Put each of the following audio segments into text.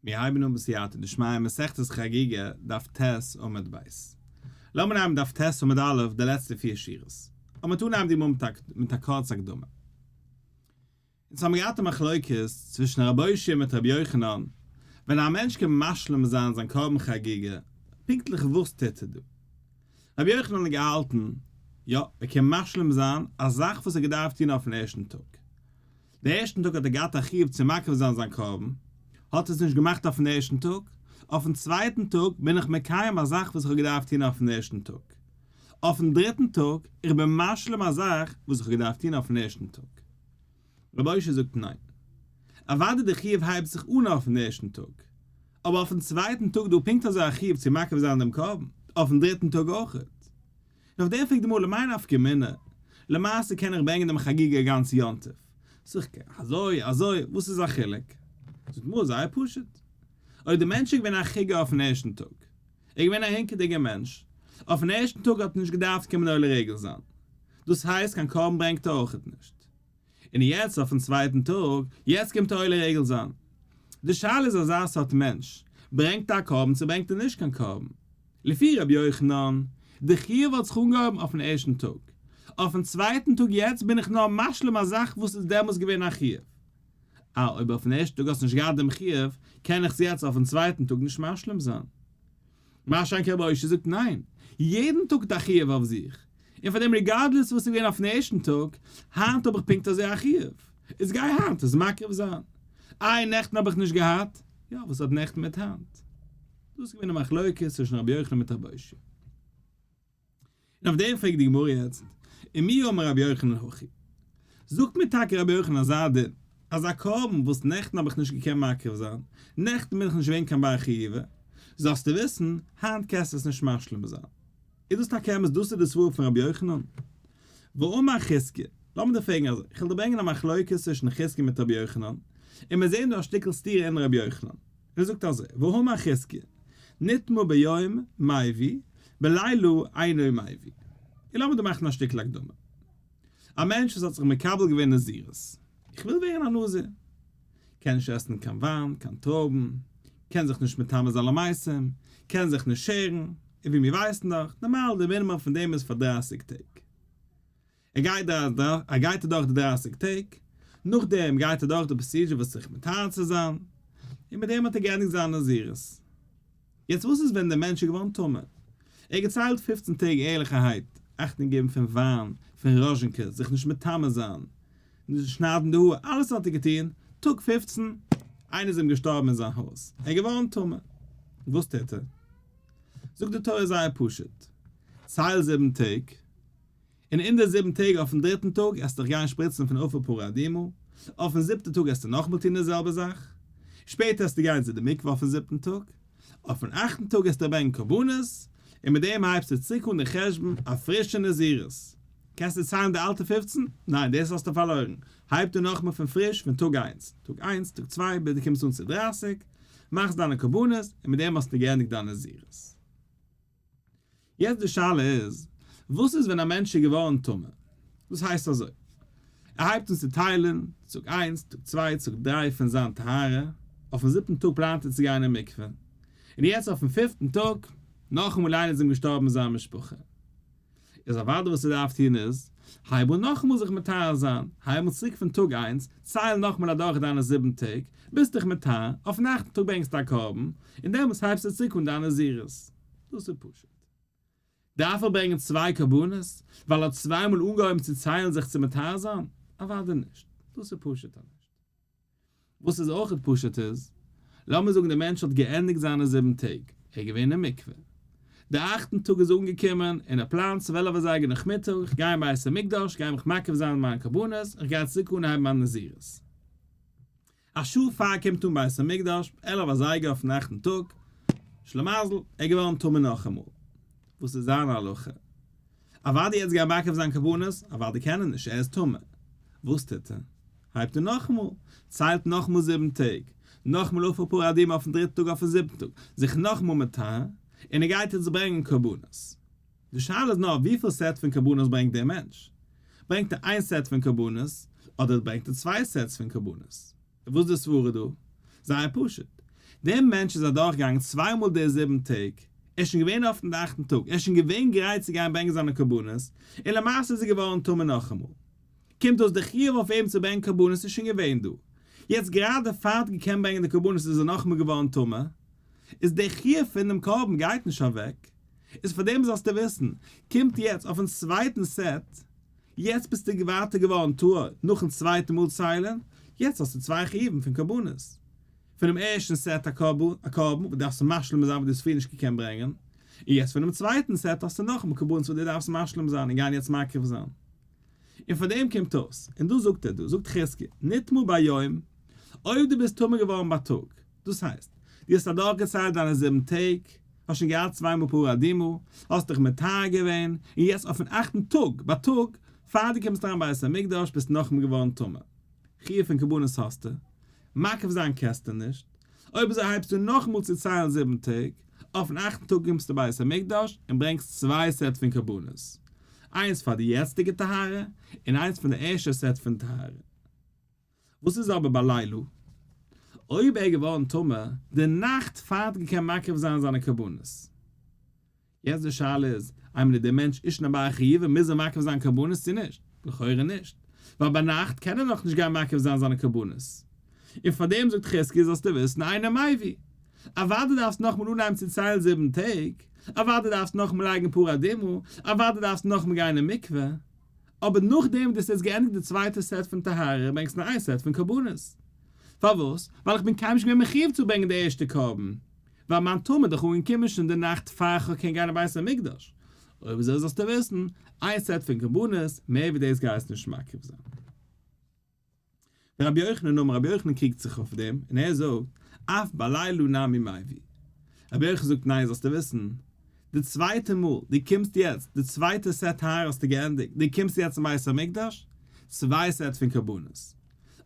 מיר הייבן אן בסייעתא דשמיא מסכת חגיגה, דף ט' עמוד ב'. לאמיר נעמען דף ט' עמוד א' די לעצטע פיר שורות. אבער מ'טאר נעמען די גמרא מיט א קורצע הקדמה. אונז האבן געהאט א מחלוקת צווישן רבי אושעיא מיט רבי יוחנן, ווען א מענטש קען משלים זיין זיין קרבן חגיגה, פונקטליך וואס טוט ער דא? רבי יוחנן האט געהאלטן, יא, ער קען משלים זיין א זאך וואס ער האט געדארפט טון אויפן ערשטן טאג. די ערשטן טאג האט ער געהאט א חיוב צו מקריב זיין זיין קרבן, האט ער עס נישט געמאכט אויפן ערשטן טאג, אויפן צווייטן טאג בין איך מקיים א זאך וואס איך האב געדארפט טון אויפן ערשטן טאג, אויפן דריטן טאג איך בין משלים א זאך וואס איך האב געדארפט טון אויפן ערשטן טאג. רבי אושעיא זאגט ניין. אוודאי די חיוב הייבט זיך אן אויפן ערשטן טאג, אבער אויפן צווייטן טאג דא פונקט אזוי א חיוב צו מקריב זיין דעם קרבן, אויפן דריטן טאג אויכעט. און אויף דעם פרעגט די גמרא למאי נפקא מינה, למעשה קען איך ברענגען דעם חגיגה גאנץ יום טוב, זיך אזוי אזוי, וואס איז א חילוק? זאגט די גמרא זייער פשוט, אויב דער מענטש איז געווען א חיגר אויפן ערשטן טאג, ער איז געווען א הינקעדיגער מענטש, אויפן ערשטן טאג האט ער נישט געדארפט קומען עולה רגל זיין, דאס הייסט קיין קרבן ברענגט ער אויכעט נישט, און יעצט אויפן צווייטן טאג, יעצט קומט ער עולה רגל זיין. די שאלה איז אזא סארט מענטש, ברענגט ער א קרבן צו ברענגט ער נישט קיין קרבן? לפי רבי יוחנן, די חיוב האט זיך אנגעהויבן אויפן ערשטן טאג. אויפן צווייטן טאג יעצט בין איך נאר משלים א זאך וואס איז דעמאלס געווען א חיוב. אה, אויב אויפן ערשטן טאג האסט נישט געהאט דעם חיוב, קען איך עס יעצט אויפן צווייטן טאג נישט משלים זיין. מה שאין כן רבי אושעיא זאגט ניין, יעדן טאג האט א חיוב אויף זיך, און פאר דעם regardless וואס איז געווען אויפן ערשטן טאג, היינט האב איך פונקט אזוי א חיוב, איז גיי היינט עס מקריב זיין. איי נעכטן האב איך נישט געהאט? יא, וואס האט נעכטן מיט היינט? דאס איז געווען די מחלוקת צווישן רבי יוחנן מיט רבי אושעיא. און אויף דעם פרעגט די גמרא יעצט, ומי אמר רבי יוחנן הכי? זאגט מיר טאקע רבי יוחנן אזא דין, אז א קרבן וואס נעכטן האב איך נישט געקענט מקריב זיין, נעכטן בין איך נישט געווען קיין בר חיובא, זאלסטו וויסן, היינט קענסטו עס נישט משלים זיין. איז דאס טאקע אמת? דאס איז די סברא פון רבי יוחנן? ואמר חזקיה, לאמיר דיר פרעגן אזוי, איך וועל דיר ברענגען א מחלוקת צווישן חזקיה מיט רבי יוחנן, און מיר זעען דא א שטיקל סתירה אין רבי יוחנן. ער זאגט אזוי, והאמר חזקיה, נטמא ביום מביא, בלילה אינו מביא. און לאמיר דא מאכן א שטיקל הקדמה. א מענטש וואס האט זיך מקבל געווען נזירות, איך וויל ווערן א נזיר, קען נישט עסן קיין וויין, קיין טרויבן, קען זיך נישט מטמא זיין למתים, קען זיך נישט שערן, און ווי מיר ווייסן דאך, נארמאל די מינימום פון דעם איז פאר דרייסיג טעג. ער גייט ער גייט אדורך די דרייסיג טעג, נאכדעם גייט ער דורך די procedure וואס זיך מטהר צו זיין, און מיט דעם האט ער געענדיגט זיין נזירות. יעצט וואס איז ווען דער מענטש איז געווארן טמא? ער האט געציילט פופצן טעג ערליכערהייט, אכטונג געבן פון וויין, פון ראזשינקעס, זיך נישט מטמא זיין, נישט שניידן די האר, אלעס האט ער געטון, טאג פופצן, איינער איז אים געשטארבן אין זיין הויז, ער איז געווארן טמא, וואס טוט ער? זאגט די תורה זייער פשוט, צייל זיבן טעג, און אין די זיבן טעג אויפן דריטן טאג עסטו דיך גיין שפריצן פון אפר פרה אדומה, אויפן זיבטן טאג עסטו נאכאמאל טון די זעלבע זאך, שפעטער עסטו גיין צו די מקווה אויפן זיבטן טאג, אויפן אכטן טאג עסטו ברענגען קרבנות, און מיט דעם הייבסטו צוריק אן די חשבון א פרישע נזירות. קענסטו ציילן די אלטע פופצן? ניין, דאס האסטו פארלוירן, הייבט אן נאכאמאל פון פריש פון טאג איינס, טאג איינס, טאג צוויי, ביז דו קומסט אן צו דרייסיג, מאכסט דיינע קרבנות, און מיט דעם האסטו געענדיגט דיין נזירות. יעצט די שאלה איז, וואס איז ווען א מענטש איז געווארן טמא? דאס הייסט אזוי, ער הייבט אן צו טיילן, טאג איינס, טאג צוויי, טאג דריי פון זיין טהרה, אויפן זיבטן טאג פלאנט ער צו גיין אין מקווה, און יעצט אויפן פיפטן טאג, נאכאמאל איינער איז אים געשטארבן אין זיין משפחה. איז אוודאי וואס ער דארף טון איז, הייב אן נאכאמאל זיך מטהר זיין, הייב אן צוריק פון טאג איינס, צייל נאכאמאל אדורך דיינע זיבן טעג, ביסט דיך מטהר, אויפן אכטן טאג ברענגסטו א קרבן, און דעמאלטס הייבסטו צוריק אן דיין נזירות. דאס איז פשוט. דארף ער ברענגען צוויי קרבנות ווייל ער האט צוויי מאל אנגעהויבן צו ציילן זיך צו מטהר זיין? אוודאי נישט. דאס איז פשוט אז נישט. וואס איז אויכעט פשוט איז, לאמיר זאגן דער מענטש האט געענדיגט זיינע זיבן טעג, ער איז געווען אין מקווה. די אכטן טאג איז אנגעקומען, און ער פלאנט צוועלף אזייגער נאכמיטאג, איך גיי אין בית המקדש, גיי מיך מקריב זיין מיינע קרבנות, איך גיי צוריק אנהייבן מיין נזירות. א שעה פאר ער קומט אן בית המקדש, 11 אזייגער אויפן אכטן טאג, שלמזל, ער איז געווארן טמא נאכאמאל. וואס איז זיין הלכה? אוודאי יעצט גיין מקריב זיין קרבנות, אוודאי קען ער נישט, ער איז טמא. וואס טוט ער? הייבט אן נאכאמאל, ציילט נאכאמאל זיבן טעג, נאכאמאל אפר פרה אדומה אויפן דריטן טאג אויפן זיבטן טאג, זיך נאכאמאל מטהר, און ער גייט יעצט ברענגען קרבנות. די שאלה איז נאר וויפיל set פון קרבנות ברענגט דער מענטש? ברענגט ער איין set פון קרבנות, אדער ברענגט ער צוויי sets פון קרבנות? וואס איז די סברה דא? זייער פשוט. דער מענטש איז אדורכגעגאנגען צוויי מאל די זיבן טעג, ער איז שוין געווען אויפן די אכטן טאג, ער איז שוין געווען גרייט צו גיין ברענגען זיינע קרבנות, און למעשה איז ער געווארן טמא נאכאמאל. קומט אויס די חיוב אויף אים צו ברענגען קרבנות איז שוין געווען דא, יעצט גראדע פאר האט געקענט ברענגען די קרבנות איז ער נאכאמאל געווארן טמא, איז די חיוב פון דעם קרבן גייט נישט אוועק, איז פאר דעם זאלסטו וויסן, קומט יעצט אויפן צווייטן סעט, יעצט ביסטו ווייטער געווארן טהור נאכן צווייטן מאל ציילן, יעצט האסטו צוויי חיובים פון קרבנות. פונעם ערשטן סעט א קרבן וואס דו דארפסט משלים זיין וואס דו האסט פריער נישט געקענט ברענגען, און יעצט פונעם צווייטן סעט האסטו נאכאמאל קרבנות וואס דו דארפסט משלים זיין און גיין יעצט מקריב זיין. און פאר דעם קומט אויס, און דאס זאגט ער דא, זאגט חזקיה, נטמא ביום, אויב דו ביסט טמא געווארן בייטאג, דאס הייסט, דו האסט אדורכגעציילט דיינע זיבן טעג, האסט שוין געהאט צוויי מאל פרה אדומה, האסט דיך מטהר געווען, און יעצט אויפן אכטן טאג, בייטאג, פאר דו קומסט אריין בית המקדש, ביסטו נאכאמאל געווארן טמא. חיוב פון קרבנות האסטו, מקריב זיין קענסטו נישט, אויב אזוי הייבסטו נאכאמאל צו ציילן זיבן טעג, אויפן אכטן טאג קומסטו בית המקדש און ברענגסט צוויי סעט פון קרבנות, איינס פאר די יעצטיגע טהרה, און איינס פון די ערשטע סעט פון טהרה. וואס איז אבער בלילה? אויב ער איז געווארן טמא די נאכט פאר האט געקענט מקריב זיין זיינע קרבנות. יעצט די שאלה איז, איינמאל איז דער מענטש איש נאבאי חיוב און מוז ער מקריב זיין קרבנות צו נישט? לכאורה נישט, ווייל ביינאכט קען ער נאך נישט גיין מקריב זיין זיינע קרבנות. און פארדעם זאגט חזקיה זאלסטו וויסן אינו מביא. אוודאי דארפסט נאכאמאל אנהייבן צו ציילן זיבן טעג, אוודאי דארפסט נאכאמאל לייגן פרה אדומה, אוודאי דארפסט נאכאמאל גיין אין מקווה, אבער נאכדעם וואס דו האסט יעצט געענדיגט די צווייטע סעט פון טהרה ברענגסט נאר איין סעט פון קרבנות. פארוואס? ווייל איך בין קיינמאל נישט געווען מחיוב צו ברענגען די ערשטע קרבן, ווייל מיין טומאה איז דאך אנגעקומען שוין די נאכט פאר איך קען גיין אין בית המקדש. אויב אזוי זאלסטו וויסן, איין סעט פון קרבנות, מער ווי דאס גייסטו נישט מקריב זיין. ורבי יוחנן אמר רבי יוחנן קריגט זיך אויף דעם און ער זאגט, אף בלילה נמי מביא. רבי יוחנן זאגט ניין זאלסטו וויסן, די צווייטע מאל דו קומסט יעצט, די צווייטע סעט טהרה האסטו געענדיגט, דו קומסט יעצט אין בית המקדש, צוויי סעט פון קרבנות,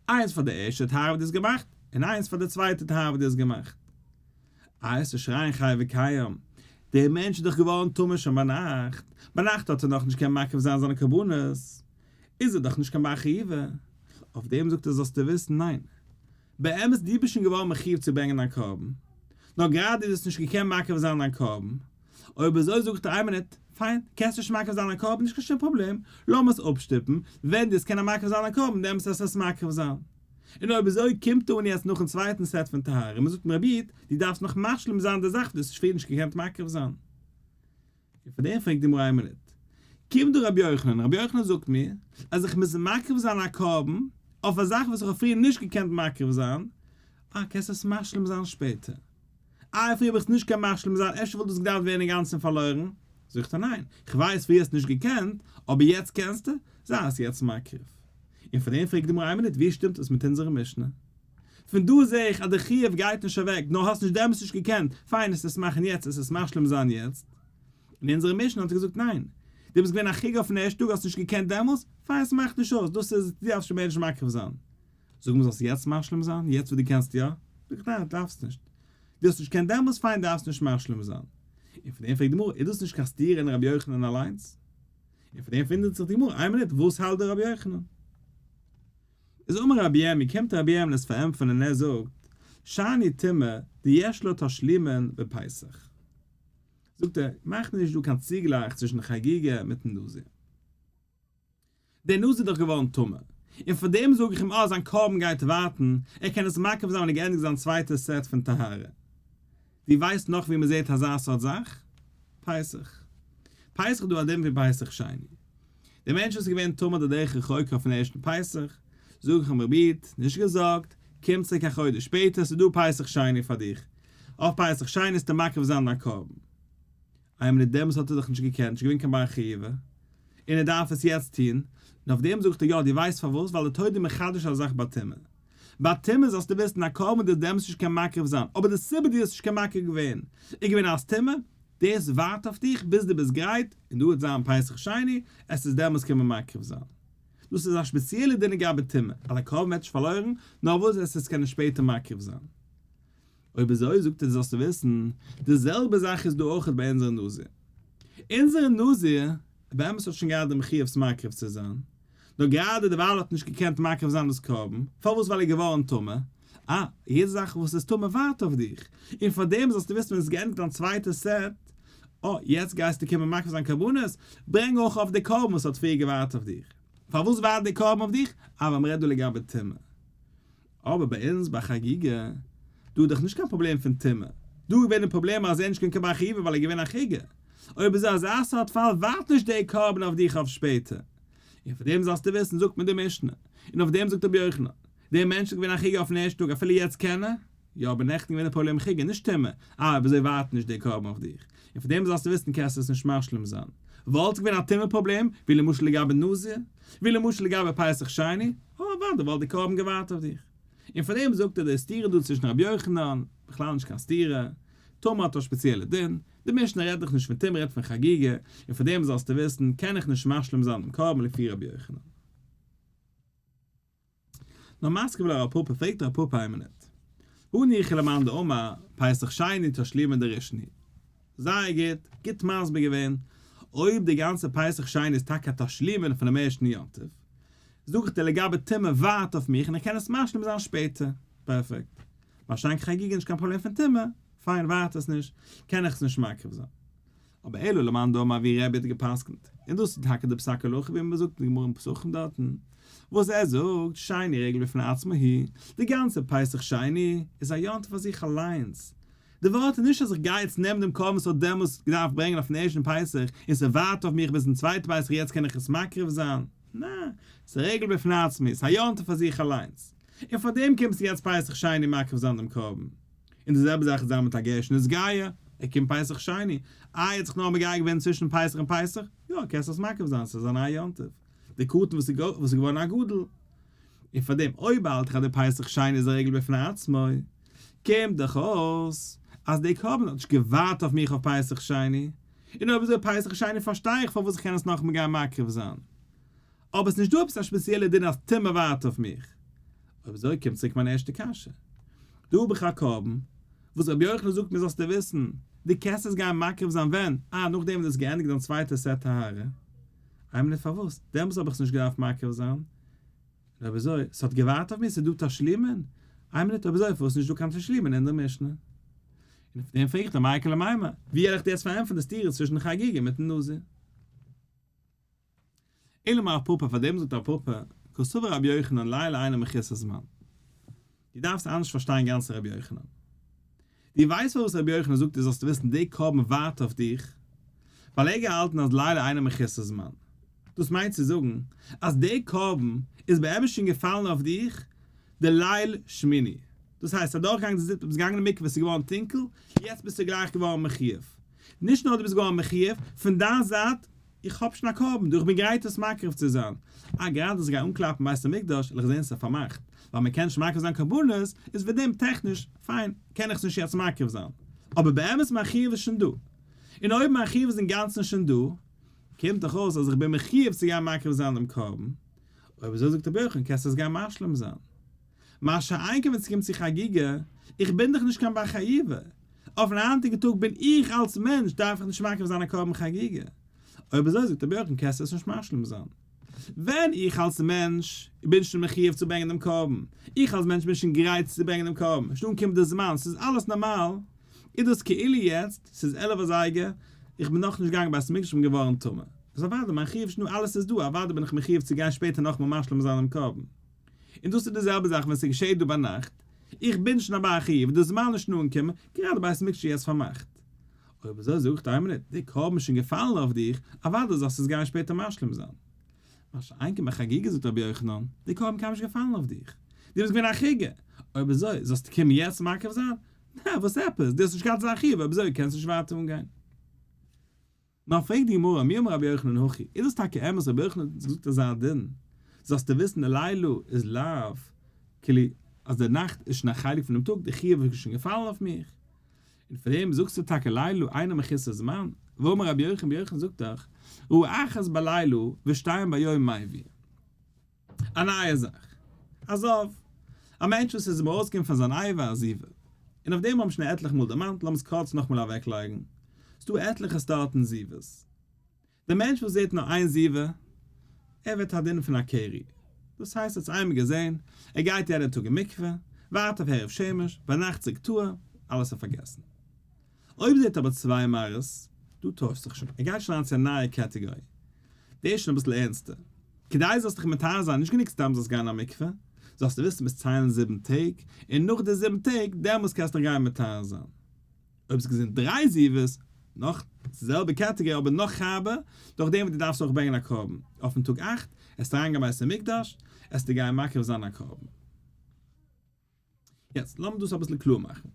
איינס פאר די ערשטע טהרה וואס דו האסט געמאכט, און איינס פאר די צווייטע טהרה וואס דו האסט געמאכט. איי עס איז שרייען חי וקיים, דער מענטש איז דאך געווארן טמא שוין ביינאכט, ביינאכט האט ער נאכנישט געקענט מקריב זיין זיינע קרבנות, איז ער דאך נישט קיין בר חיובא. אויף דעם זאגט ער זאלסטו וויסן, ניין, באמת דו ביסט שוין געווארן מחיוב צו ברענגען דיין קרבן, נאר גראדע דו האסט נישט געקענט מקריב זיין דיין קרבן, אויב אזוי זאגט ער איין מינוט, פיין, קענסט נישט מקריב זיין דיין קרבן, נישט קיין שום פראבלעם, לאמיר עס אפשטופן, ווען דו וועסט קענען מקריב זיין דיין קרבן דעמאלטס וועסטו עס מקריב זיין. און אויב אזוי קומט אן יעצט נאכן צווייטן סעט פון טהרה און מען זאגט אים רבי איד, דו דארפסט נאך משלים זיין די זאך וואס דו האסט פריער נישט געקענט מקריב זיין. און פאר דעם פרעגט די גמרא איין מינוט, קומט דא רבי יוחנן, רבי יוחנן זאגט מיר אז איך מוז מקריב זיין א קרבן אויף א זאך וואס איך האב פריער נישט געקענט מקריב זיין, אה קענסט עס משלים זיין שפעטער, איי פריער האב איך עס נישט געקענט משלים זיין אפשר וואלט דאס געדארפט ווערן אינגאנצן פארלוירן, זאגט ער ניין, איך ווייס פריער האסט נישט געקענט, אבער יעצט קענסטו, זיי עס יעצט מקריב. און פאר דעם פרעגט די גמרא איין מינוט ווי שטימט עס מיט אונזערע משנה? פון דא זעה איך אז די חיוב גייט נישט אוועק, נאר האסט נישט דעמאלטס נישט געקענט, פיין עס עס מאכן יעצט, עס עס משלים זיין יעצט. אין אונזערע משנה האט ער געזאגט ניין, דו ביסט געווען א חיג אויפן ערשטן טאג האסט נישט געקענט דעמאלטס, פיין עס מאכט נישט אויס, דאס איז, דו דארפסט שוין מער נישט מקריב זיין. זאג מיר זאלסט יעצט משלים זיין, יעצט וואס דו קענסט יא? זאג איך ניין דארפסט נישט, דו האסט נישט געקענט דעמאלטס פיין דארפסט נישט משלים זיין. און פון דעם פרעגט די גמרא, איז דאס נישט קיין סתירה אין רבי יוחנן אליינס? און פון דעם וואונדערט זיך די גמרא, איין מינוט, וואס האלט דער רבי יוחנן? איז אמר רבי ירמי', קומט רבי ירמי' עס פארענטפערן און ער זאגט, שאני טומאה דיש לה תשלומין בפסח. זאגט ער, מאך מיר נישט דא קיין צוגלייך צווישן חגיגה מיטן נזיר. דער נזיר איז דאך געווארן טמא, און פאר דעם זאג איך אים אה זיין קרבן גייט ווארטן, ער קען עס מקריב זיין ווען ער געענדיגט זיין צווייטע סעט פון טהרה. דו ווייסט נאך ווי מען זעט אזא סארט זאך? פסח. פסח איז דא א דין פון פסח שני. דער מענטש וואס איז געווען טמא די דרך רחוקה אויפן ערשטן פסח, זאג איך אים רבי איד, נישט געזארגט, קום צוריק א חודש שפעטער, ס'איז דא פסח שני פאר דיך, אויף פסח שני וועסטו מקריב זיין דיין קרבן. איין מינוט דעמאלס האט ער דאך נישט געקענט, נישט געווען קיין בר חיובא, און ער דארף עס יעצט טון, און אויף דעם זאגט ער יא, דו ווייסט פארוואס, ווייל די תורה איז מחדש א זאך ביי טומאה. ביי טומאה זאלסטו וויסן א קרבן דו האסט דעמאלס נישט קען מקריב זיין, אבער די סיבה דו האסט נישט קען מקריב געווען איז געווען אלס טומאה, דאס ווארט אויף דיך ביז דו ביסט גרייט, און דא וועט זיין פסח שני, עס איז דעמאלס קען מען מקריב זיין. דאס איז א שפעציעלע דין לגבי טומאה, אז א קרבן ווערט נישט פארלוירן, נאר וואס עס איז קען ער שפעטער מקריב זיין. אויב אזוי זאגט ער זאלסטו וויסן, די זעלבע זאך איז דא אויכעט ביי אונזערע נזיר. אונזערע נזיר, באמת האט שוין געהאט דעם חיוב מקריב צו זיין, נאר גראדע דערווייל האט נישט געקענט מקריב זיין דאס קרבן, פארוואס ווייל ער איז געווארן טמא, אה, יעדע זאך וואס איז טמא ווארט אויף דיך, און פאר דעם זאלסטו וויסן ווען עס איז געענדיגט דיין צווייטע סעט, אה, יעצט גייסטו קומען מקריב זיין קרבנות, ברענג אויך אויף די קרבן וואס האט פריער געווארט אויף דיך. פארוואס ווארט די קרבן אויף דיך? אה, ווייל מ'רעדט דא לגבי טומאה. אבער ביי אונז ביי חגיגה, דא איז דאך נישט קיין פראבלעם פון טומאה, דא איז געווען די פראבלעם אז ער איז נישט קיין בר חיובא ווייל ער איז געווען א חיגר. אויב איז אזא סארט פאל ווארט נישט די קרבן אויף דיך אויף שפעטער. און פאר דעם זאלסטו וויסן זאגט מיר די משנה, און אויף דעם זאגט רבי יוחנן, דער מענטש איז געווען א חיגר אויפן ערשטן טאג אפילו יעצט קען ער, יא אבער נעכטן געווען די פראבלעם חיגר נישט טומאה, אה אויב אזוי ווארט נישט די קרבן אויף דיך, און פאר דעם זאלסטו וויסן קענסטו עס נישט משלים זיין. וואלט געווען א טומאה פראבלעם, ווי למשל לגבי נזיר, ווי למשל לגבי פסח שני, אה אוודאי וואלט די קרבן געווארט אויף דיך. און פאר דעם זאגט ער די סתירה דא צווישן רבי יוחנן, בכלל נישט קיין סתירה, טומאה האט א שפעציעלע דין, די משנה רעדט דאך נישט פון טומאה רעדט פון חגיגה, און פאר דעם זאלסטו וויסן קען איך נישט משלים זיין דעם קרבן לפי רבי יוחנן. נאר מתקיף לה רב פפא פרעגט רב פפא איין מינוט. הניחא למאן דאמר פסח שני תשלומין דראשון הוא. זייער גוט, גוט מסביר געווען. אויב די גאנצע פסח שני איז טאקע א תשלומין פונעם ערשטן יום טוב, זאג איך דיר לגבי טומאה ווארט אויף מיך און איך קען עס משלים זיין שפעטער. פערפעקט. מה שאין כן חגיגה נישט קיין פראבלעם פון טומאה, פיין ווארט עס נישט, קען איך עס נישט מקריב זיין. אבער אלא למאן דאמר ווי רבי האט גע'פסק'נט, און דאס איז טאקע די פסק הלכה ווי מען זאגט אין די גמרא אין פסחים דארטן, וואס ער זאגט, שני רגל בפני עצמו הוא, די גאנצע פסח שני איז א יום טוב פאר זיך אליינס, די ווארט איז נישט אז איך גיי יעצט נעמען דעם קרבן וואס האט דעמאלס געדארפט ברענגען אויפן ערשטן פסח און ס'ווארט אויף מיך ביזן צווייטן פסח יעצט קען איך עס מקריב זיין, ניין, ס'איז רגל בפני עצמו, ס'איז א יום טוב פאר זיך אליינס, און פארדעם קומסטו יעצט פסח שני מקריב זיין דעם קרבן. און די זעלבע זאך איז דא מיט א גר שנתגייר, ער קומט פסח שני, איי ער האט זיך נאר מגייר געווען צווישן פסח און פסח, יא קענסט עס מקריב זיין ס'איז א נייע יום טוב, די קטן וואס איז געווארן א גדול, און פאר דעם אויב האלט איך אז די פסח שני איז א רגל בפני עצמו, קומט דאך אויס אז די קרבן האט נישט געווארט אויף מיך אויף פסח שני, און אויב אזוי פסח שני פארשטיי איך פארוואס איך קען עס נאכאמאל גיין מקריב זיין. אבער ס'נישט דא עפעס א שפעציעלע דין אז טומאה ווארט אויף מיך. אויב אזוי קומט צוריק מיין ערשטע קשיא. דא האב איך א קרבן, וואס רבי יוחנן זאגט מיר זאלסטו וויסן, דו קענסט עס גיין מקריב זיין ווען? אה, נאכדעם ווען דו האסט געענדיגט דיין צווייטע סעט טהרה. איין מינוט פארוואס? דעמאלס האב איך עס נישט געדארפט מקריב זיין. און אויב אזוי, ס'האט געווארט אויף מיר, ס'איז דא תשלומין. איין מינוט, אויב אזוי פארוואס איז נישט דא קיין תשלומין אין דער משנה? און אויף דעם פרעג איך דיר מאי איכא למימר, ווי וועל איך דיר יעצט פארענטפערן די סתירה צווישן חגיגה מיטן נזיר? אלא אמר רב פפא, פאר דעם זאגט רב פפא, קסבר רבי יוחנן לילה אינו מחוסר זמן. דו דארפסט אנדערש פארשטיין גאנץ רבי יוחנן. דו ווייסט פארוואס רבי יוחנן זאגט דיר זאלסט וויסן די קרבן ווארט אויף דיך? ווייל ער האט געהאלטן אז לילה אינו מחוסר זמן. דאס מיינט צו זאגן אז די קרבן איז באמת שוין געפאלן אויף דיך די ליל שמיני. דאס הייסט אדורכגעגאנגען די זיפ, ביסט געגאנגען אין מקווה, עס איז געווארן טונקל, יעצט ביסטו גלייך געווארן מחיוב. נישט נאר דו ביסט געווארן מחיוב, פון דיין זייט איך האב שוין א קרבן דא, איך בין גרייט עס מקריב צו זיין. אה, גראדע אז איך גיי אנקלאפן בית המקדש, וועל איך זען ס'איז פארמאכט, ווייל מען קען נישט מקריב זיין קרבנות, איז פון דעם טעכניש, פיין, קען איך עס נישט יעצט מקריב זיין. אבער באמת מיין חיוב איז שוין דא. און אויב מיין חיוב איז אינגאנצן שוין דא, קומט דאך אויס אז איך בין מחיוב צו גיין מקריב זיין דעם קרבן. אויב אזוי זאגט רבי יוחנן קענסטו עס גיין משלים זיין. מה שאין כן ווען ס'קומט צו חגיגה, איך בין דאך נישט קיין בר חיובא, אויפן היינטיגן טאג בין איך אלס מענטש דארף איך נישט מקריב זיין א קרבן חגיגה, אויב אזוי זאגט רבי יוחנן קענסטו עס נישט משלים זיין. ווען איך אלס מענטש בין שוין מחיוב צו ברענגען דעם קרבן, איך אלס מענטש בין שוין גרייט צו ברענגען דעם קרבן, שוין אנגעקומען די זמן, ס'איז אלעס נארמאל, איז דאס כאילו יעצט, ס'איז 11 אזייגער, איך בין נאכנישט געגאנגען בית המקדש איך בין געווארן טמא. איז אוודאי מיין חיוב שוין דא, אלעס איז דא, אוודאי בין איך מחיוב צו גיין שפעטער נאכאמאל משלים זיין דעם קרבן. און דאס איז די זעלבע זאך ווען ס'געשעהט דא ביינאכט, איך בין שוין א בר חיוב, די זמן איז שוין אנגעקומען, גראדע בית המקדש איז יעצט פארמאכט. אויב אזוי זאגט איין מינוט, די קרבן איז שוין געפאלן אויף דיך, אוודאי זאלסטו עס גיין שפעטער משלים זיין. מה שאין כן ביי חגיגה זאגט רבי יוחנן, די קרבן קיינמאל נישט געפאלן אויף דיך, דו ביסט געווען א חיגר, אויב אזוי זאלסטו קומען יעצט מקריב זיין? נע, וואס עפעס, דו האסט נישט געהאט אזא חיוב, אויב אזוי קענסטו נישט ווייטער אנגיין. נאר פרעגט די גמרא, מי אמר רבי יוחנן הכי, איז דאס טאקע אמת רבי יוחנן האט געזאגט אזא דין, זאלסטו וויסן די לילה איז לאו כאילו אז די נאכט איז שוין א חלק פונעם טאג, די חיוב איז שוין געפאלן אויף מיך, און פאר דעם זאגסטו טאקע לילה אינו מחוסר זמן, והאמר רבי יוחנן, רבי יוחנן זאגט דאך, ראה אחת בלילה ושתיים ביום מביא. א נייע זאך. א זב. א מענטש וואס איז אים ארויסגעקומען פון זיין אבר א זיבה. און אויף דעם האבן שוין עטליכע מאל דערמאנט, לאמיר עס קורץ נאכאמאל אוועקלייגן. ס'דא עטליכע סארטן זיבות. דער מענטש וואס זעט נאר איין זיבה, ער ווערט א דין פון א קרי. דאס הייסט ער האט עס איינמאל געזען, ער גייט יעדע טאג אין מקווה, ווארט אויף הערב שמש, ביינאכט צוריק טהור, אלעס איז פארגעסן. אויב זעט אבער צוויי מראות, דא טוישט זיך שוין, ער גייט שוין אריין צו א נייע category. דאס איז שוין אביסל ערנסטער. כדי זאלסט דיך מטהר זיין, נישט גענוג סתם זאלסט גיין אין א מקווה, זאלסטו וויסן מוזט ציילן זיבן טעג, און נאך די זיבן טעג, דעמאלס קענסטו דיך גיין מטהר זיין. אויב האסט געזען דריי זיבות, נאך די זעלבע category אבער נאך הארבער, דורך דעם וואס דו דארפסט אויך ברענגען א קרבן. אויפן טאג אכט, עסטו אריינגיין בית המקדש, עסטו גיין מקריב זיין א קרבן. יעצט לאמיר דאס אביסל קלאר מאכן.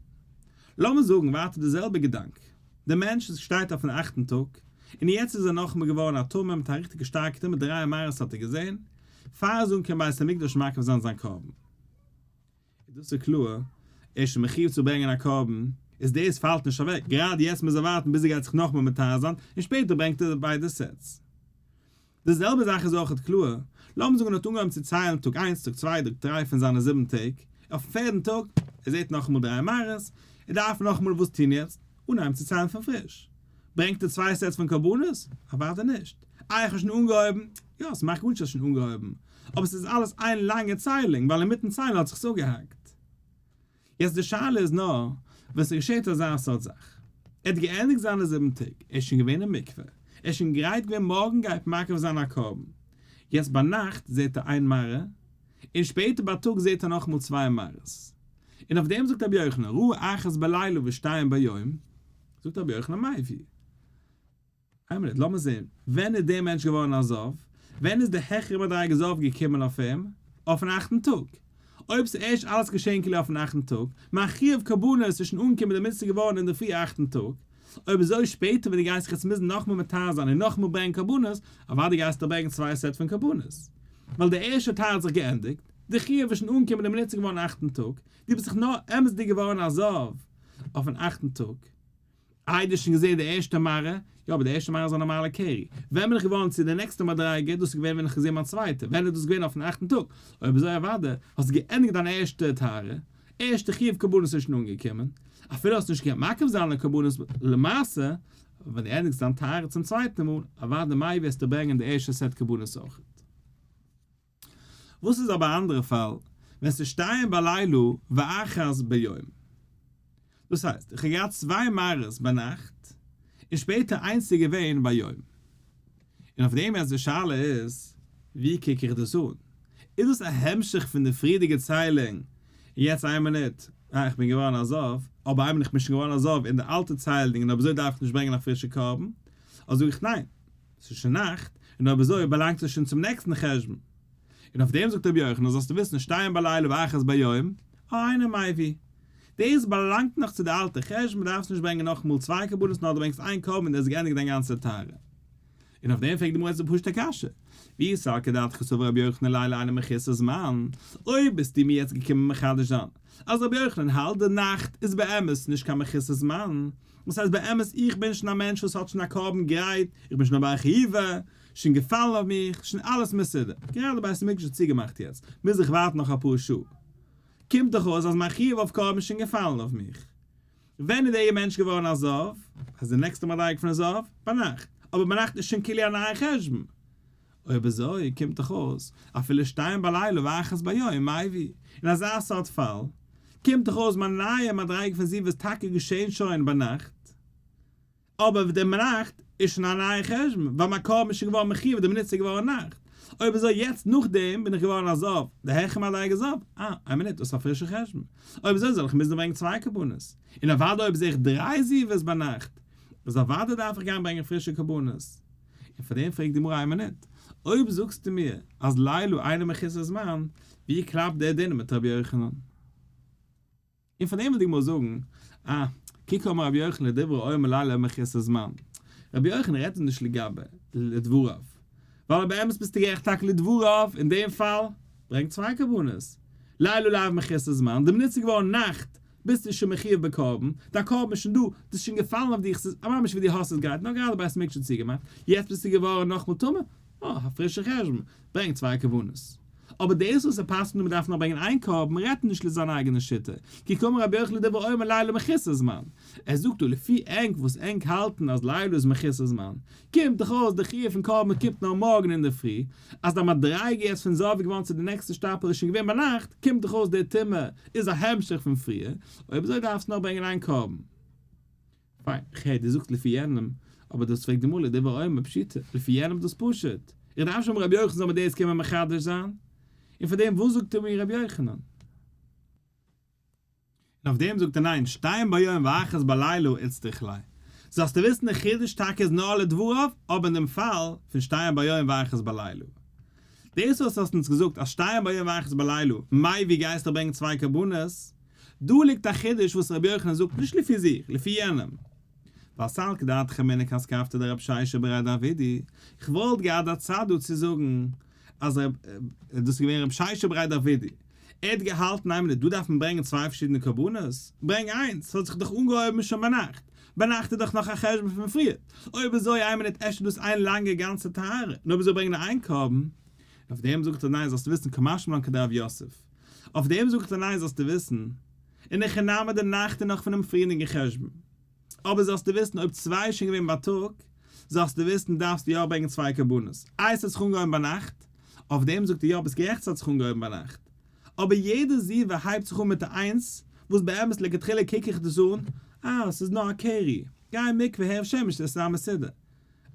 לאמיר זאגן ווייטער די זעלבע געדאנק. דער מענטש שטייט אויפן אכטן טאג, און יעצט איז ער נאכאמאל געווארן א טמא מיט א ריכטיגע שטארקע טומאה, דריי מראות האט ער געזען, פאר ער איז אנגעקומען בית המקדש מקריב זיין זיין קרבן. איז דאס איז קלאר, ער איז שוין מחיוב צו ברענגען א קרבן, איז דאס פאלט נישט אוועק, גראדע יעצט מוז ער ווארטן ביז ער גייט זיך נאכאמאל מטהר זיין, און שפעטער ברענגט ער ביידע sets. די זעלבע זאך איז אויכעט קלאר, לאמיר זאגן ער האט אנגעהויבן צו ציילן טאג איינס, טאג צוויי, טאג דריי פון זיינע זיבן טעג, אויפן פערדן טאג, ער זעט נאכאמאל דריי מראות, ער דארף נאכאמאל וואס טון יעצט? אנהייבן צו ציילן פון פריש. ברענגט ער צוויי sets פון קרבנות? אוודאי נישט. איי איך האב שוין אנגעהויבן? יא, ס'מאכט גארנישט אז שוין אנגעהויבן, אבער ס'איז אלעס איין לאנגע ציילונג, ווייל אינמיטן ציילן האט זיך עס אפגעהאקט. יעצט די שאלה איז נאר, ווען ס'געשעט אזא סארט זאך. ער האט געענדיגט זיינע זיבן טעג, ער איז שוין געווען אין מקווה, ער איז שוין גרייט געווען מארגן גייט מקריב זיין א קרבן. יעצט ביינאכט זעט ער איין מראה, און שפעטער בייטאג זעט ער נאכאמאל צוויי מראות. און אויף דעם זאגט רבי יוחנן, ראה אחת בלילה ושתיים ביום, זאגט רבי יוחנן מביא. איין מינוט, לאמיר זען, ווען איז דער מענטש געווארן א זב? ווען איז די העכערע מדריגה זב געקומען אויף אים? אויפן אכטן טאג. אויב ס'איז ערשט אלעס געשען כאילו אויפן אכטן טאג, מיין חיוב קרבנות איז שוין אנגעקומען די מצוה געווארן אינדערפרי אכטן טאג, אויב אזוי שפעטער ווען דו גייסט זיך יעצט מוזן נאכאמאל מטהר זיין און נאכאמאל ברענגען קרבנות, אוודאי גייסטו ברענגען צוויי set פון קרבנות. ווייל די ערשטע טהרה האט זיך געענדיגט, די חיוב איז שוין אנגעקומען די מינוט ס'איז געווארן אכטן טאג, דו ביסט זיך נאר אמת'דיג געווארן א זב אויפן אכטן טאג. איי דו האסט שוין געזען די ערשטע מראה? יא אבער די ערשטע מראה איז א נארמאלע קרי. ווען בין איך געווארן צו די נעקסטע מדריגה? דאס איז געווען ווען איך האב געזען מיין צווייטע. ווען איז דאס געווען? אויפן אכטן טאג. אויב אזוי אוודאי האסטו געענדיגט דיין ערשטע טהרה, ערשטע חיוב קרבנות איז שוין אנגעקומען, אפילו האסט נישט געקענט מקריב זיין די קרבנות למעשה, אבער ווען דו ענדיגסט דיין טהרה צום צווייטן מאל, אוודאי מביא וועסטו ברענגען די ערשטע set קרבנות אויכעט. וואס איז אבער א אנדערע פאל, ווען ס'איז שתיים בלילה ואחת ביום? דאס הייסט, איך האב געהאט צוויי מראות ביינאכט, און שפעטער איינס איז געווען ביום. און אויף דעם יעצט די שאלה איז, ווי קוק איך דאס אן? איז דאס א המשך פון די פריערדיגע ציילונג, און יעצט איין מינוט, אה איך בין געווארן א זב, אבער איין מינוט איך בין שוין געווארן א זב אין די אלטע ציילונג און אויב אזוי דארף איך נישט ברענגען א פרישע קרבן, אדער זאג איך ניין, ס'איז שוין נאכט, און אויב אזוי באלאנגט עס שוין צום נעקסטן חשבון. און אויף דעם זאגט רבי יוחנן, זאלסטו וויסן, שתיים בלילה ואחת ביום, אינו מביא. דאס באלאנגט נאך צו די אלטע חשבון, דארפסט נישט ברענגען נאכאמאל צוויי קרבנות נאר דו ברענגסט איין קרבן און דאס איז געענדיגט דיין גאנצע טהרה. און אויף דעם פרעגט די גמרא יעצט די פשוט'ע קשיא, ואי סלקא דעתך סבר רבי יוחנן לילה אינו מחוסר זמן, אויב ביסטו מיר יעצט געקומען מחדש זיין אז רבי יוחנן האלט די נאכט איז באמת נישט קיין מחוסר זמן, דאס הייסט באמת איך בין שוין א מענטש וואס האט שוין א קרבן גרייט, איך בין שוין א בר חיובא, שוין געפאלן אויף מיך, שוין אלעס מסודר, גראדע בית המקדש איז צוגעמאכט יעצט, מוז איך ווארטן נאך אפאר שעה. קומט דאך אויס אז מיין חיוב אויף קרבן איז שוין געפאלן אויף מיך. ווען איז דער מענטש געווארן א זב? אז די נעקסטע מדריגה פון א זב? ביינאכט. אבער ביינאכט איז שוין כאילו א נייע חשבון. אויב אזוי קומט דאך אויס אפילו שתיים בלילה ואחת ביום מביא. אין אזא סארט פאל קומט דאך אויס מיין נייע מדריגה פון זיבה איז טאקע געשען שוין ביינאכט. אבער די נאכט איז שוין א נייע חשבון, ווייל מיין קרבן איז שוין געווארן מחיוב די מינוט ס'איז געווארן נאכט. אויב אזוי יעצט נאכדעם בין איך געווארן א זב, די העכער מדריגה זב, אה, איין מינוט, דאס איז א פרישע חשבון. אויב אזוי זאל איך מוזן ברענגען צוויי קרבנות. און אוודאי אויב זעה איך דריי זיבות ביינאכט, איז אוודאי דארף איך גיין ברענגען פרישע קרבנות. און פאר דעם פרעגט די גמרא איין מינוט, אויב זאגסטו מיר אז לילה אינו מחוסר זמן, ווי קלאפט דער דין מיט רבי יוחנן? און פאר דעם וויל די גמרא זאגן, אה, כי קאמר רבי יוחנן לדברי אומר לילה מחוסר זמן. רבי יוחנן רעדט דא נישט לגבי לדבריו, ווייל אויב באמת ביסטו גערעכט טאקע לדבריו, אין דעם פאל, ברענג צוויי קרבנות. לילה לאו מחוסר זמן, די מינוט ס'איז געווארן נאכט, ביסטו שוין מחיוב בקרבן, דיין קרבן איז שוין דא, דאס איז שוין געפאלן אויף דיך, ס'איז ממש ווי דו האסט עס גרייט, נאר גראדע בית המקדש האט צוגעמאכט, יעצט ביסטו געווארן נאכמאל טמא, אה, א פרישע חשבון, ברענג צוויי קרבנות. אבער דאס וואס ער פסק'נט אז מ'דארף נאר ברענגען איין קרבן רעדט נישט לויט זיין אייגענע שיטה, כי קאמר רבי יוחנן לדברי אומר לילה מחוסר זמן. ער זאגט דא לפי ענק וואס ענק האלטן אז לילה איז מחוסר זמן, קומט דאך אויס די חיוב פון קרבן קומט נאר מארגן אינדערפרי, אז די מדריגה יעצט פון זב געווארן צו די נעקסטע שטאפל איז שוין געווען ביינאכט, קומט דאך אויס די טומאה איז א המשך פון פריער, אויב אזוי דארפסטו נאר ברענגען איין קרבן. פיין, כ'הער דו זאגסט לפי יענעם, אבער דאס פרעגט די גמרא לדברי אומר פשיטא, לפי יענעם איז דאס פשוט, איך דארף שוין רבי יוחנן זאל מיר דאס קומען מחדש זיין? און פאר דעם וואס זאגט ער מיר רבי יוחנן? און אויף דעם זאגט ער ניין, שתיים ביום ואחת בלילה איצטריך ליה. זאלסטו וויסן די חידוש טאקע איז נאר לדבריו, אבער אין דעם פאל פון שתיים ביום ואחת בלילה. דאס וואס האסט אונז געזאגט אז שתיים ביום ואחת בלילה, מאי ווי גייסטו ברענגען צוויי קרבנות? דא ליגט א חידוש וואס רבי יוחנן זאגט נישט לפי זיך, לפי יענעם. ווייל סלקא דעתך אמינא כתקפתא דרב שישא בריה דאבידי, כ'וואלט געהאט א צד דא צו זאגן אז דאס איז געווען רב שישא בריה דאבידי, ער האט געהאלטן איין מינוט דא דארף מען ברענגען צוויי פארשידענע קרבנות, ברענג איינס, ס'האט זיך דאך אנגעהויבן שוין ביינאכט, ביינאכט איז דאך נאך א חשבון פון פריער, אויב אזוי איין מינוט אפשר דאס איין לאנגע גאנצע טהרה, און אויב אזוי ברענג נאר איין קרבן, און אויף דעם זאגט ער ניין זאלסטו וויסן קא משמע לן כדרב יוסף, אויף דעם זאגט ער ניין זאלסטו וויסן, אין הכי נמי די נאכט איז נאך פונעם פריערדיגן חשבון. אבער זאלסטו וויסן אויב צוויי איז שוין געווען בייטאג, זאלסטו וויסן דארפסטו יא ברענגען צוויי קרבנות. איי עס האט זיך אנגעהויבן ביינאכט? אויף דעם זאגט ער יא ביסט גערעכט עס האט זיך אנגעהויבן ביינאכט. אבער יעדע זיבה הייבט זיך אן מיט א איינס, וואס באמת לכתחילה קוק איך דאס אן, אה עס איז נאר א קרי, גיי אין מקווה הערב שמש עס איז א מסודר.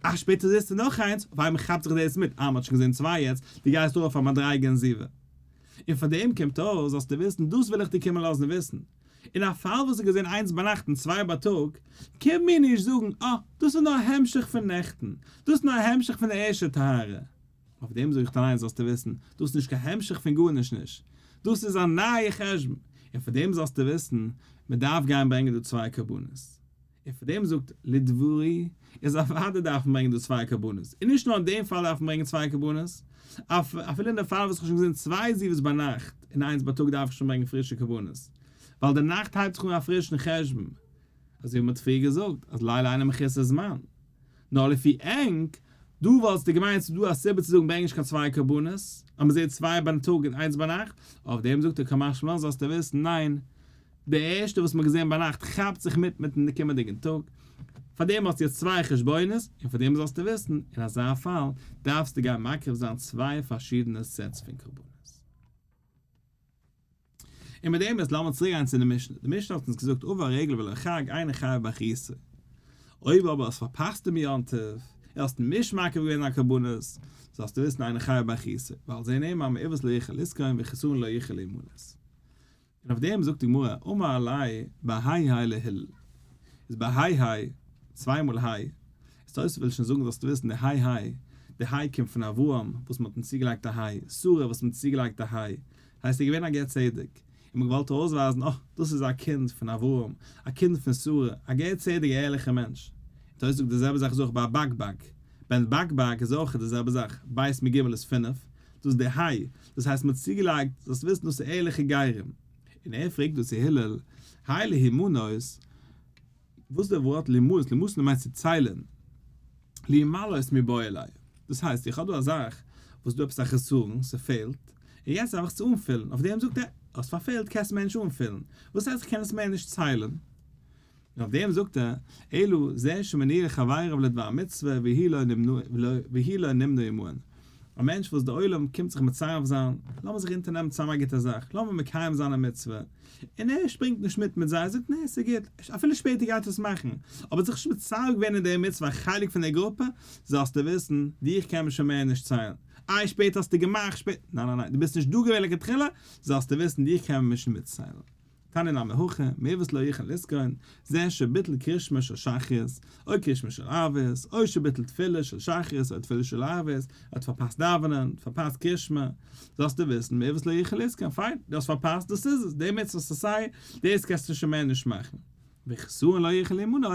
אה שפעטער זעסטו נאך איינס, אויף איינמאל כאפט זיך דאס מיט, אה מען האט שוין געזען צוויי יעצט, דו גייסט ארויף א מדריגה אין זיבה. און פאר דעם קומט אויס זאלסטו וויסן דאס וויל איך דיר קומען לאזן וויסן, אין א פאל וואס איז געזען איינס ביינאכט און צוויי בייטאג, קום מיר נישט זאגן אה, דאס איז נאר א המשך פון נעכטן, דאס איז נאר א המשך פון די ערשטע טהרה. אויף דעם זאג איך דיר אליין זאלסטו וויסן, דאס איז נישט קיין המשך פון גארנישט נישט, דאס איז א נייע חשבון, און פאר דעם זאלסטו וויסן, מען דארף גיין ברענגען דא צוויי קרבנות. און פאר דעם זאגט לדברי, איז אוודאי דארף מען ברענגען דא צוויי קרבנות, און נישט נאר אין דעם פאל דארף מען ברענגען צוויי קרבנות, אפילו אין דעם פאל וואס איך האב שוין געזען צוויי זיבות ביינאכט און איינס בייטאג דארף איך שוין ברענגען פרישע קרבנות, ווייל די נאכט הייבט זיך אן א פרישן חשבון, אזוי ווי מען האט פריער געזאגט אז לילה אינו מחוסר זמן, נאר לפי ענק, דא וואלסטו געמיינט ס'איז דא א סיבה צו זאגן ברענג נישט קיין צוויי קרבנות, אז מען זעט צוויי ביים טאג און איינס ביינאכט, אויף דעם זאגט ער קא משמע לן זאלסטו וויסן, ניין, די ערשטע וואס מ'האט געזען ביינאכט כאפט זיך מיט מיטן קומענדיגן טאג, פאר דעם האסטו יעצט צוויי חשבונות, און פאר דעם זאלסטו וויסן, אין אזא פאל דארפסטו גיין מקריב זיין צוויי פארשידענע sets פון קרבנות. און מיט דעם איז לאמיר צוריק גיין צו די משנה, די משנה האט אונז געזאגט עבר רגל ולא חג אינו חייב באחריותו, אויב אבער האסט פארפאסט דעם יום טוב, און האסט נישט מקריב געווען דיין קרבנות, זאלסטו וויסן אינו חייב באחריותו, ועל זה נאמר מעוות לא יוכל לתקון וחסרון לא יוכל להימנות. און אויף דעם זאגט די גמרא, אמר ליה בר היי היי להלל, איז בר היי היי, צוויי מאל היי, איז תוספות וויל שוין זאגן זאלסטו וויסן די היי היי, די היי קומט פון אברהם וואס מען האט אים צוגעלייגט א היי, שרה וואס מען האט צוגעלייגט א היי, הייסט ער איז געווען א גר צדק, און מען האט געוואלט ארויסווייזן אה, דאס איז א קינד פון אברהם, א קינד פון שרה, א גר צדק א ערליכער מענטש. און תוספות זאגט די זעלבע זאך איז אויך ביי בג בג, בן בג בג איז אויך די זעלבע זאך, בית מיט גימל איז פינף, דאס איז די היי, דאס הייסט מ'האט צוגעלייגט, זאלסט וויסן דאס איז ערליכע גרים. און ער פרעגט דא צו הלל, היי להימנות, וואס איז די ווארט להימנות, להימנות מיינט צו ציילען, להימלות מיבעי ליה, דאס הייסט איך האב דא א זאך וואס איז דא עפעס א חסרון, ס'פעלט, און יעצט דארף איך עס אנפילן, אויף דעם זאגט ער, האסט פארפעלט קענסט מער נישט אנפילן, וואס הייסט איך קען עס מער נישט ציילען? און אויף דעם זאגט ער, אלא זה שמניע לחביריו לדבר מצוה והוא לא נמנה עמהן, א מענטש וואס די עולם קומט זיך מצרף זיין, לאמיר זיך אונטערנעמען צוזאם א גוטע זאך, לאמיר מקיים זיין א מצוה, און ער שפרינגט נישט מיט מיט זיי, ער זאגט נע ס'איז גוט, אפילו שפעטער גייט ער עס מאכן, אבער זיך נישט מצרף געווען אין די מצוה א חלק פון די גרופע, זאלסטו וויסן, דיך קען מען שוין מער נישט ציילן, איי שפעטער האסטו געמאכט, שפעטער, ניין ניין ניין, דו ביסט נישט דא געווען לכתחילה, זאלסטו וויסן, דיך קען מען נישט מיטציילן. תניא נמי הכי, מעוות לא יוכל לתקון, זה שביטל קרישמע של שחרית, או קרישמע של ערבית, או שביטל תפילה של שחרית או תפילה של ערבית, ער האט פארפאסט דאווענען, פארפאסט קרישמע, זאלסטו וויסן, מעוות לא יוכל לתקון, פיין, דו האסט פארפאסט, דאס איז עס, די מצוות עשה, דאס קענסטו שוין מער נישט מאכן. וחסרון לא יוכל להימנות,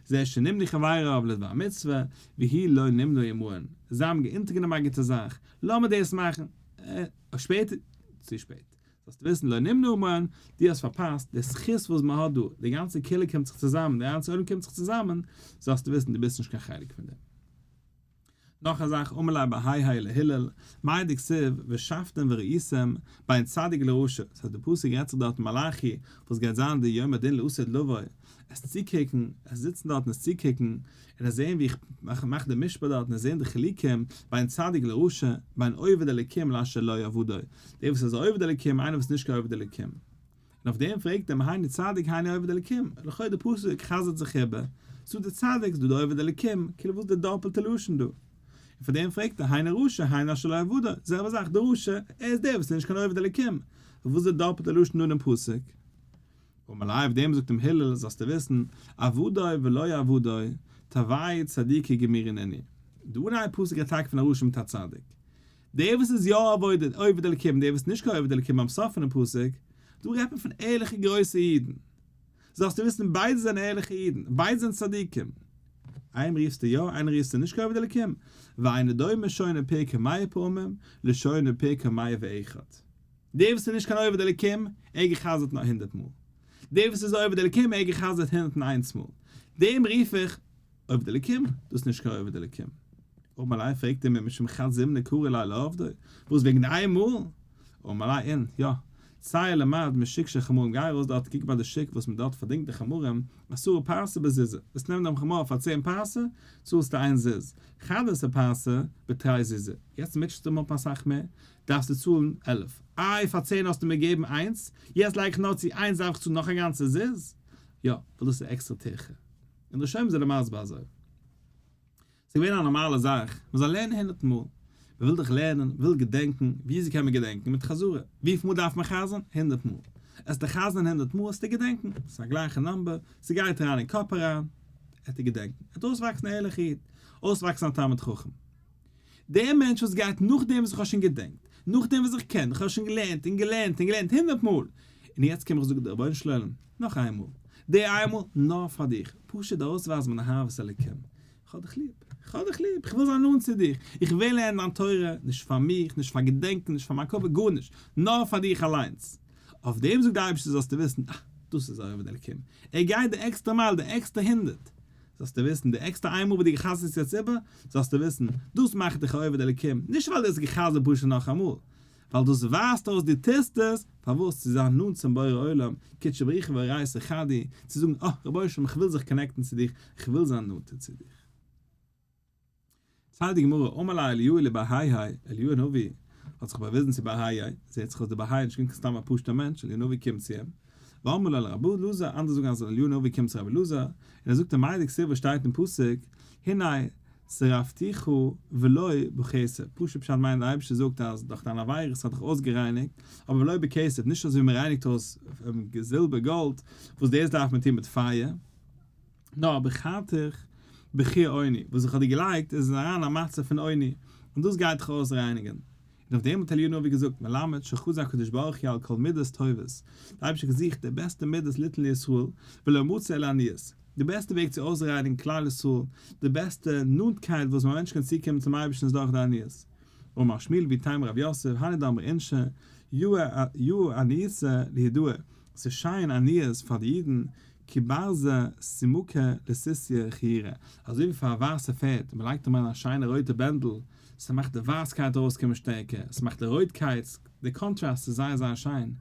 זה שנמנו חבריו לדבר מצוה, והוא לא נמנה עמהן, זיי האבן אונטערגענומען א גוטע זאך, לאמיר דאס מאכן, שפעטער, צו שפעט. זאלסטו וויסן לא נמנה עמהן, דו האסט פארפאסט די זכות וואס מען האט דא, די גאנצע קהילה קומט זיך צוזאמען, די גאנצע עולם קומט זיך צוזאמען, זאלסטו וויסן דו ביסט נישט קיין חלק פון דעם. נאך א זאך, אמר ליה בר היי היי להלל, מאי דכתיב ושבתם וראיתם בין צדיק לרשע, ס'הייסט די פסוק רעדט זיך דארט אין מלאכי וואס גייט זיין די יום הדין לעתיד לבוא, עס צוקוקן, עס זיצן דארט און עס צוקוקן, און עס זען ווי איך מאך די משפט דארט און עס זען די חילוקים בין צדיק לרשע, בין עובד אלקים לאשר לא עבדו, דער וואס איז א עובד אלקים איינער וואס איז נישט קיין עובד אלקים. און אויף דעם פרעגט ער היינו צדיק היינו עובד אלקים, לכאו' די פסוק חזר'ט זיך איבער, ס'דא די צדיק ס'דא די עובד אלקים, כאילו וואס איז די דאפעלטע לשון דא? און פאר דעם פרעגט ער היינו רשע היינו אשר לא עבדו, זעלבע זאך די רשע, ער איז דער וואס איז נישט קיין עובד אלקים, וואס איז די דאפעלטע לשון דא אינעם פסוק? אמר ליה אויף דעם זאגט אים הלל זאלסטו וויסן, עבדו ולא עבדו, תרוייהו צדיקי גמורי נינהו, די אנהייב פסוק רעדט טאקע פון א רשע מיט א צדיק, דער וואס איז יא עובד אלקים און דער וואס איז נישט קיין עובד אלקים ביים סוף פונעם פסוק, דא רעדט מען פון ערליכע גרויסע אידן. זאלסטו וויסן ביידע זענען ערליכע אידן, ביידע זענען צדיקים. איינעם רופסטו יא, איינעם רופסטו נישט קיין עובד אלקים, ואינו דומה שונה פרקו מאה פעמים לשונה פרקו מאה ואחד. דער וואס איז נישט קיין עובד אלקים, ער גע'חזר'ט נאר הונדרעט מאל. דער וואס איז עובד אלקים, ער גע'חזר'ט הונדרעט און איינס מאל. דעם רוף איך עובד אלקים, דאס איז נישט קיין עובד אלקים. אמר ליה פרעגט אים ומשום חד זימנא קרי ליה לעבדו, וואס וועגן איין מאל? אמר ליה אין, יא, צא ולמד משוק של חמורים גיי ארויס דארט קוק ביי די שוק וואס מען דארט פארדינגט די חמורים, עשרה פרסי בזוזא, וועסט נעמען דעם חמור פאר צען פרסה, צאלסטו איין זוז, אחד עשר פרסי בתרי זוזי, יעצט מוטשעסטו אים אפ אסאך מער, דארפסטו צאלן 11, איי פאר צען האסטו מיר געגעבן איינס, יעצט לייג איך נאר צו איינס דארף איך צאלן נאך א גאנצע זוז? יא, ווייל דאס איז עקסטערע טירחה. און די ראשונים זענען מסביר אזוי. ס'איז געווען א נארמאלע זאך, מ'זאל לערנען הונדרעט מאל. מ'וויל דאך לערנען, מ'וויל געדענקן, וויאזוי קען מען געדענקן? מיט חזרה. וויפיל מאל דארף מען חזר'ן? הונדרעט מאל. עסטו חזר'ן הונדרעט מאל, עסטו געדענקן. ס'איז א גלייכע number, ס'גייט אריין אין קאפ אריין, עט ער געדענקן. ער וועט אויסוואקסן א ערליכע איד, אויסוואקסן א תלמיד חכם. דער מענטש וואס גייט נאכדעם וואס איך האב שוין געדענקט, נאכדעם וואס איך קען, איך האב שוין געלערנט און געלערנט און געלערנט הונדרעט מאל, און יעצט קום איך זאגן דער רבונו של עולם, נאך איין מאל, די איין מאל, נאר פאר דיך, פשוט ארויסווייזן מיין אהבת אלוקים, איך האב דיך ליב, איך האב דיך ליב, איך וויל זיין נאנט צו דיך, איך וויל לערנען דיין תורה, נישט פאר מיך, נישט פאר געדענקען, נישט פאר מיין כבוד, גארנישט, נאר פאר דיך אליינס. אויף דעם זאגט דער אייבערשטער זאלסטו וויסן, אה, דאס איז עובד אלוקים, ער גייט די עקסטערע מייל, די עקסטערע הונדרעט, זאלסטו וויסן, די עקסטער איין מאל וואס דו גע'חזר'סט יעצט איבער, זאלסטו וויסן, דאס מאכט דיך א עובד אלוקים, נישט ווייל דו האסט גע'חזר'ט פשוט נאכאמאל, ווייל דאס ווייזט אויס דו טוסט עס, פארוואס? צו זיין נאנט צום בורא עולם, קודשא בריך הוא ואורייתא חד הוא, צו זאגן, אה, רבונו של עולם איך וויל זיך connect ן צו דיך, איך וויל זיין נאנטער צו דיך. ציילט די גמרא, אמר ליה אליהו לבר היי היי, אליהו הנביא האט זיך באוויזן צו בר היי היי, זעהט זיך אז דער בר היי איז נישט געווען סתם א פשוט'ער מענטש, אליהו הנביא קומט צו אים, ואמרי לה לרבי אלעזר, אנדערע זאגן אז אליהו הנביא קומט צו רבי אלעזר, און ער זאגט אים מאי דכתיב וואס שטייט אין פסוק, הנה שרפתיך ולא בכסף, פשוט פשט מיינט דער אייבערשטער זאגט אז דורך דיין עבירות האט דיך אויסגערייניגט, אבער ולא בכסף, נישט אזוי ווי מען רייניגט אויס זילבער גאלד, וואס דאס דארף מען טון מיט פייער. נאר בחרתיך בכור עוני, וואס איך האב דיר געלייגט איז אריין א מצב פון עוני, און דאס גייט דיך אויסרייניגען. און אויף דעם האט אליהו הנביא געזאגט, מלמד שחזה הקדוש ברוך הוא על כל מידות טובות, דער אייבערשטער האט געזוכט די בעסטע מידות ליתן לישראל, ולא מצא אלא עניות. די בעסטע וועג צו אויסרייניגן כלל ישראל, די בעסטע נאנטקייט וואס א מענטש קען צוקומען צום אייבערשטן איז דורך די עניות. אמר שמואל ואיתימא רב יוסף, היינו דאמרי אינשי, יאה עניותא ליהודאי, ס'איז שיין עניות פאר די אידן, כי ברזא סומקא לסוסיא חיורא, אזוי ווי פאר א ווייסע פערד, מען לייגט אים אריין א שיינע רויטע בענדל, ס'מאכט די ווייסקייט ארויסקומען שטערקער, ס'מאכט די רויטקייט, די קאנטראסט איז זייער זייער שיין,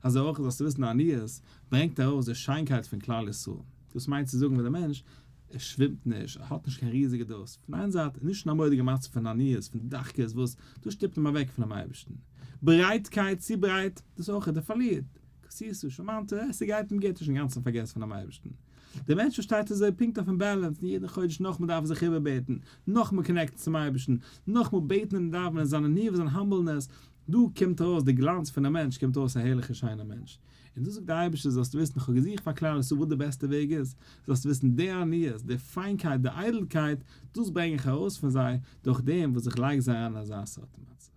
אזוי אויך זאלסטו וויסן עניות ברענגט ארויס די שיינקייט פון כלל ישראל, דאס מיינט צו זאגן ווען דער מענטש ער שווימט נישט, ער האט נישט קיין ריזיגע דאס, פון איין זייט איז נישט אין א מורא'דיגע מצב פון עניות, פון דחקות וואס דאס שטופט אים אוועק פונעם אייבערשטן, ברייטקייט, צו ברייט, דאס אויך, ער פארלירט. כסיסו שמנתה, ס'גייט אים גוט, נישט אינגאנצן פארגעסן פונעם אייבערשטן. דער מענטש וואס שטייט אזוי פונקט אויפן balance, און יעדן חודש נאכמאל דארף ער זיך איבערבעטן, נאכמאל connect ן צום אייבערשטן, נאכמאל בעטן און דאווענען, זיין עניוות, זיין humbleness, דא קומט ארויס די גלאנץ פונעם מענטש, קומט ארויס א הערליכער שיינער מענטש. און דאס זאגט דער אייבערשטער, זאלסטו וויסן, איך האב געזוכט פאר כלל ישראל וואס די בעסטע וועג איז, זאלסטו וויסן, די עניוות, די פיינקייט, די איידלקייט, דאס ברענג איך ארויס פון זיי, דורך דעם וואס איך לייג זיי אריין אין אזא סארט מצב.